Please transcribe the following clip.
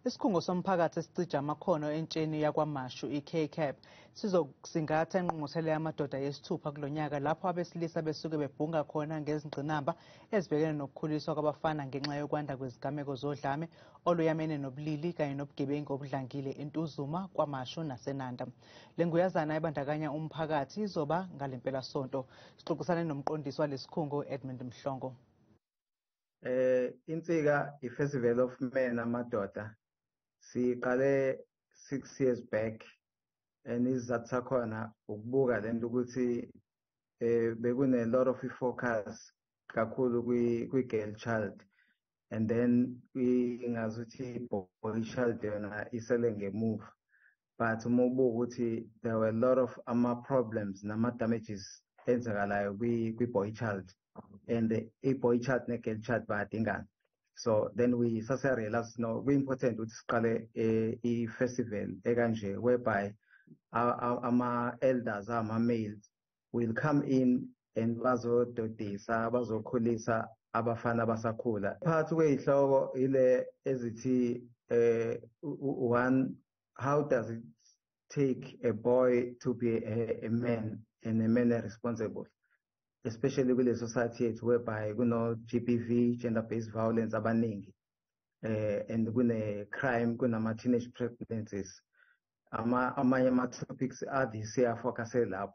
Isikhungo somphakathi esicija amakhono entsheni yakwaMashu i-KCAP sizosingatha ingqungquthela yamadoda yesithupha kulo nyaka, lapho abesilisa besuke bebhunga khona ngezingqinamba ezibhekene nokukhuliswa kwabafana ngenxa yokwanda kwezigameko zodlame oluyamene nobulili kanye nobugebengu obudlangile eNtuzuma, KwaMashu naseNanda. Le nguyazana ebandakanya umphakathi izoba ngale mpelasonto. Sixoxisane nomqondisi walesikhungo, Edmund Mhlongo. Insika i-Festival of Men, amadoda, siqale 6 years back, and isizathu sakhona ukubuka lento ukuthi bekune lot of focus kakhulu kwi girl child, and then ingazuthi boy child yona isele ngemuva. But uma ubuka ukuthi there were a lot of ama problems nama damages enzakalayo kwi boy child, and i boy child ne girl child bayadingana. So then we sase realize, no, we important ukuthi siqale i festival ekanje, whereby ama elders, ama males will come in and bazododisa, bazokhulisa abafana abasakhula. Phakathi kwezihloko ile ezithi one, how does it take a boy to be a man and a man responsible, especially kule society yethu whereby kuno GBV, gender based violence abaningi, and kune crime, kunama teenage pregnancies. Ama amanye ama topics are this year focus lapho.